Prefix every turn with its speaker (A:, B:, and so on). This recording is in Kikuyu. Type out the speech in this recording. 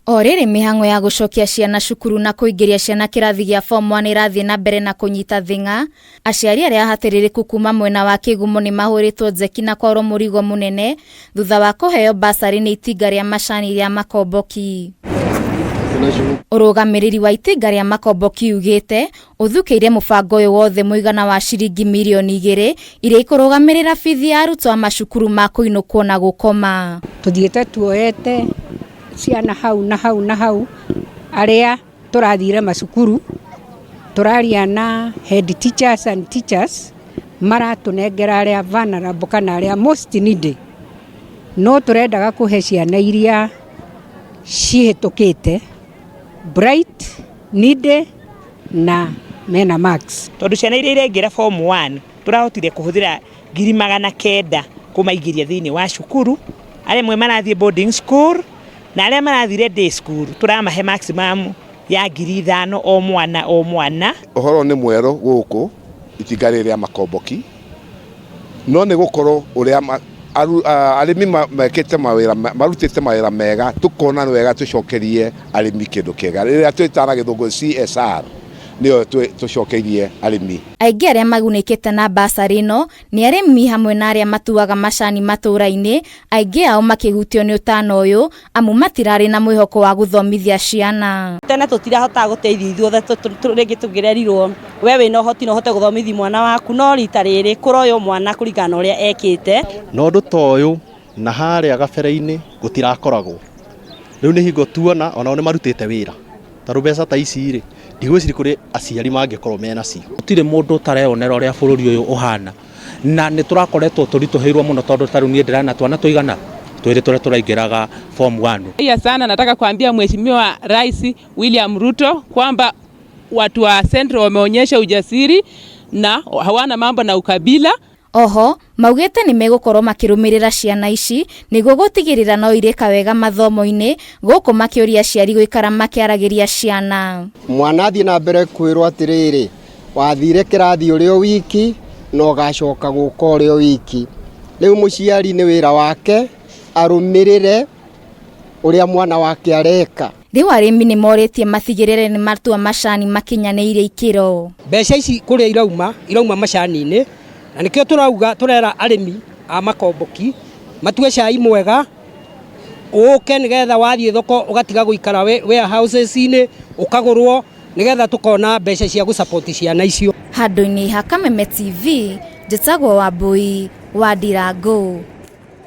A: O rĩrĩ mĩhang'o ya gũcokia ciana cukuru na kũingĩria ciana kĩrathi gĩa form 1 ĩrathiĩ na mbere na kũnyita thing'a, aciari arĩa ahatĩrĩrĩku kuma mwena wa Kĩgumo nĩ mahũrĩtwo njeki na kwarwo mũrigo mũnene thutha wa kũheo basarĩ nĩ itinga rĩa macani rĩa Makomboki. Ũrũgamĩrĩri wa itinga rĩa Makomboki ugĩte ũthukĩire mũbango ũyũ wothe mũigana wa ciringi mirioni 2 iria ikũrũgamĩrĩra bithi ya arutwo a macukuru ma kũinũkwo na gũkoma.
B: Tũthiĩte tuoete ciana hau na hau na hau arĩa tũrathire macukuru, tũraria na head teachers and teachers maratũnengera arĩa vulnerable kana arĩa most needy. No tũrendaga kũhe ciana iria cihĩtũkĩte bright, needy na mena marks.
C: Tondũ ciana iria iraingĩra form 1 tũrahotire kũhũthĩra 900,000 kũmaingĩria thĩinĩ wa cukuru, arĩa amwe marathiĩ boarding school na arĩa marathire day school tũramahe maximum ya 5,000 o mwana o mwana.
D: Ũhoro nĩ mwerũ gũkũ itinga rĩrĩ rĩa Makomboki, no nĩ gũkorwo ũrĩa arĩmi mekĩte mawĩra, marutĩte mawĩra mega, tũkona nĩ wega tũcokerie arĩmi kĩndũ kĩega. Rĩrĩa twĩtaga na gĩthũngũ CSR nĩyo tũcokeirie arĩmi.
A: Aingĩ arĩa magunĩkĩte na basarĩ ĩno nĩ arĩmi hamwe na arĩa matuaga macani matũũra-inĩ, aingĩ ao makĩhutio nĩ ũtana ũyũ amu matirarĩ na mwĩhoko wa gũthomithia ciana.
E: Tene tũtirahotaga gũteithio ithuothe, rĩngĩ tũngĩrerirwo we wĩna ũhoti no ũhote gũthomithia mwana waku, no rita rĩrĩ kũroywo mwana kũringana na ũrĩa ekĩte.
F: Na ũndũ ta ũyũ na harĩa gabere-inĩ gũtirakoragwo, rĩu nĩ hingo tuona onao nĩ marutĩte wĩra, tondũ mbeca ta ici rĩ, ndigwĩciria kũrĩ aciari mangĩkorwo menacio.
G: Gũtirĩ mũndũ ũtareyonera ũrĩa bũrũri ũyũ ũhana, na nĩ tũrakoretwo tũritũhĩirwo mũno tondũ ta rĩu niĩ ndĩrana twana tũigana twĩrĩ tũrĩa tũraingĩraga form 1.
H: Iya sana nataka kuambia Mheshimiwa Rais William Ruto kwamba watu wa Central wameonyesha ujasiri na hawana mambo na ukabila.
A: Oho maugĩte nĩ megũkorwo makĩrũmĩrĩra ciana ici nĩguo gũtigĩrĩra no irĩka wega mathomo-inĩ, gũkũ makĩũria aciari gũikara makĩaragĩria ciana.
I: Mwana athiĩ na mbere kwĩrwo atĩrĩrĩ, wathire kĩrathi ũrĩ o wiki na ũgacoka gũka ũrĩ o wiki. Rĩu mũciari nĩ wĩra wake arũmĩrĩre ũrĩa mwana wake areka.
A: Rĩu arĩmi nĩ morĩtie matigĩrĩre nĩ matua macani makinyanĩirie ikĩro.
J: Mbeca ici kũrĩa irauma, irauma macani-inĩ, na nĩkĩo tũrauga tũrera arĩmi a Makomboki matue cai mwega ũke nĩgetha wathiĩ thoko ũgatiga gũikara warehouses-inĩ ũkagũrwo nĩgetha tũkona mbeca cia gũsupport ciana icio.
A: Handũ-inĩ ha Kameme TV, njĩtagwo Wambui wa Ndirango.